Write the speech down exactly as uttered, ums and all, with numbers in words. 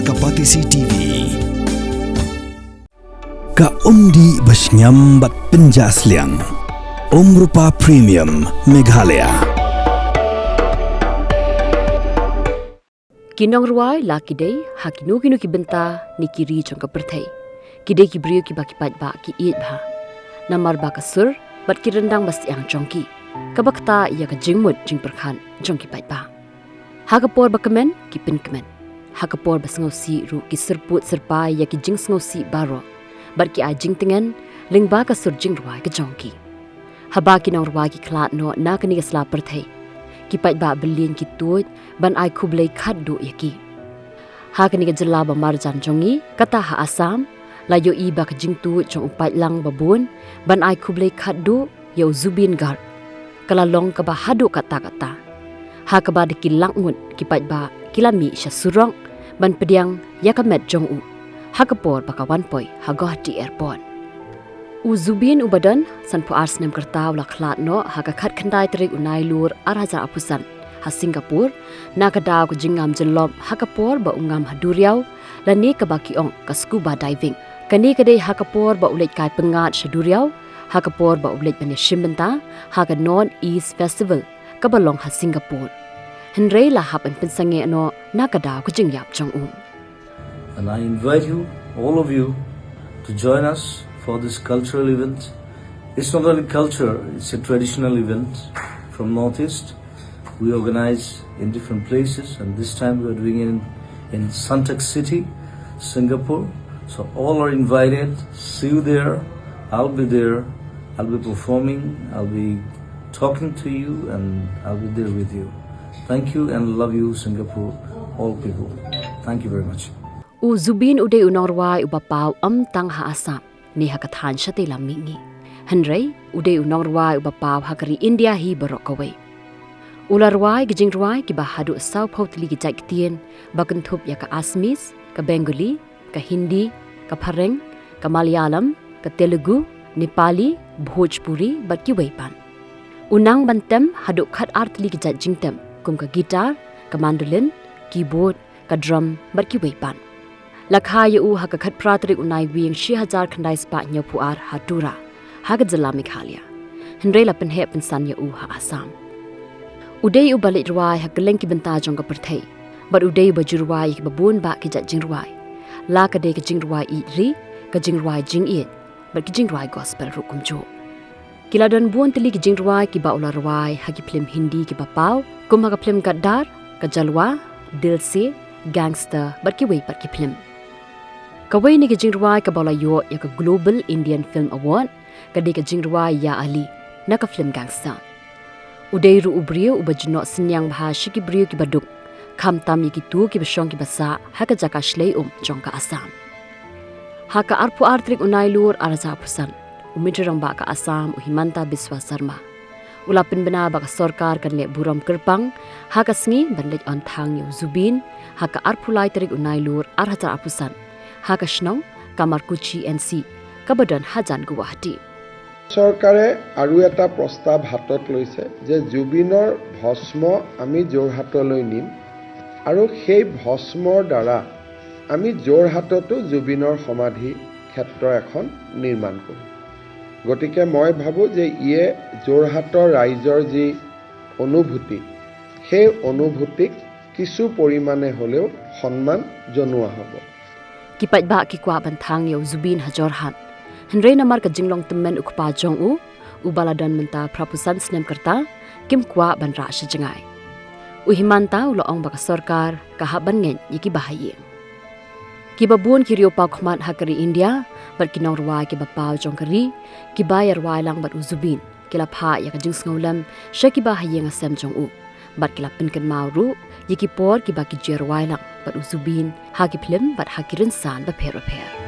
Ka Patisi T V. Ka umdih ba shngiam bad pynjah sliang. Umrupa Premium Meghalaya. Ki nongrwai la ki dei ha kino kino ki bynta ne ki ri jong ka pyrthei. Ki dei ki briew kiba ki paidbah ki ïeit bha. Namar ba ka sur bad ki ryndang ba syiang jong ki, kaba ktah ïa ka jingmut jingpyrkhat jong ki paidbah. Ha ka por ba kmen, ki pynkmen. Ha ka por ba sngewsih ruh, ki syrpud syrpai ïa ki jingsngewsih baroh. Bad ki ai jingtngen lyngba ka sur jingrwai ka jong ki. Haba ki nongrwai ki khlad noh na kane ka sla pyrthei, ki paidbah bylliñ ki tuid ban ai khublei khatduh ïa ki. Ha kane ka jylla ba marjan jong ngi, kata ha Assam, la ïohi ba ka jingtuid jong u paidlang ba bun ban ai khublei khatduh ïa u Zubeen Garg ka la long kaba haduh katta katta. Ha kaba da ki lak ngut ki paidbah ki la mih sha surok ban pdiang ïa ka met jong u ha ka por ba ka wan poi ha Guwahati Airport. U Zubeen uba don sanphew ar snem ka rta u la khlad noh ha ka khatkhyndai tarik u Nailur ar hajar arphew san ha Singapore, na ka daw ka jingngam jyllop ha ka por ba u ngam ha duriaw, lane kaba ki ong ka scuba diving. Kane ka dei ha ka por ba u leit kai pyngngad sha duriaw, ha ka por ba u leit ban ïashim bynta ha ka North East Festival kaba long ha Singapore. Hynrei la hap ban pynsangeh noh na ka daw ka jingïap jong u. And I invite you, all of you, to join us for this cultural event. It's not only culture, it's a traditional event from Northeast. We organize in different places, and this time we are doing it in, in Suntec City, Singapore. So all are invited. See you there. I'll be there. I'll be performing. I'll be talking to you, and I'll be there with you. Thank you and love you, Singapore, all people. Thank you very much. U Zubeen u dei u nongrwai uba paw ym tang ha Assam ne ha ka thaiñ shatei lam mihngi. Hynrei u dei u nongrwai uba paw ha ka ri India hi baroh kawei. U la rwai ki jingrwai kiba haduh sawphew tylli ki jait ktien ba kynthup ïa ka Assamese, ka Bengali, ka Hindi, ka Phareng, ka Malayalam, ka Telugu, Nepali, Bhojpuri bad kiwei pat. U nang ban tem haduh khatar tylli ki jait jingtem kum ka guitar, ka mandolin, keyboard, ka drum bad kiwei pat. La kha ïa u ha ka khatphra tarik u Naiwieng shi hajar khyndai spah hynñiewphew ar ha Tura, ha ka jylla Meghalaya. Hynrei la pynheh pynsan ïa u ha Assam. U dei uba leit rwai ha kylleng ki bynta jong ka pyrthei. Bad u dei uba ju rwai ïa kiba bun bah ki jait jingrwai. La ka dei ka jingrwai ïeit ri, ka jingrwai jingïeit, bad ki jingrwai gospel ruh kumjuh. Ki la don bun tylli ki jingrwai kiba u la rwai ha ki phlim Hindi kiba paw, kum ha ka phlim Gaddaar, ka Jalwa, Dil Se, Gangster, bad kiwei pat ki phlim. Kawei na ki jingrwai kaba u la ïoh ïa ka Global Indian Film Award ka dei ka jingrwai Yaa Ali na ka phlim Gangster. U dei ruh u briew uba ju noh synñiang bha sha ki briew kiba duk, khamtam ïa kito kiba shong kiba sah ha ka jaka shlei um jong ka Assam. Ha ka arphew ar tarik u Nailur ar hajar arphew san, u Myntri Rangbah ka Assam u Himanta Biswa Sarma u la pynbna ba ka sorkar kan leh burom kyrpang ha ka sngi ban leit on thang ïa u Zubeen ha ka arphew lai tarik u Nailur ar hajar arphew san ha ka shnong Kamarkuchi N C kaba don hajan Guwahati. চৰকাৰে আৰু এটা প্ৰস্তাৱ হাতত লৈছে যে জুবিনৰ ভস্ম আমি যোৰহাটলৈ নিম আৰু সেই ভস্মৰ দ্বাৰা আমি যোৰহাটতো জুবিনৰ সমাধি ক্ষেত্ৰ এখন নিৰ্মাণ কৰিম। গতিকে মই ভাবোঁ যে ইয়ে যোৰহাটৰ ৰাইজৰ যি অনুভূতি, সেই অনুভূতিক কিছু পৰিমাণে হ'লেও সন্মান জনোৱা হ'ব। Ki paidbah ki kwah ban thang ïa u Zubeen ha Jorhat. Hynrei namar ka jinglong tymmen u kpa jong u, uba la don mynta phraphew san snem ka rta, kim kwah ban rah sha jngai. U Himanta u la ong ba ka sorkar ka hap ban ngeit ïa kiba ha ïing. Kiba bun ki riew paw khmat ha ka ri India bad ki nongrwai kiba paw jong ka ri kiba ïa rwai lang bad u Zubeen ki la phah ïa ka jingsngewlem sha kiba ha ïing ha sem jong u. Bad ki la pynkynmaw ruh ïa ki por kiba ki ju ïa rwai lang bad u Zubeen ha ki phlim bad ha ki rynsan bapher bapher.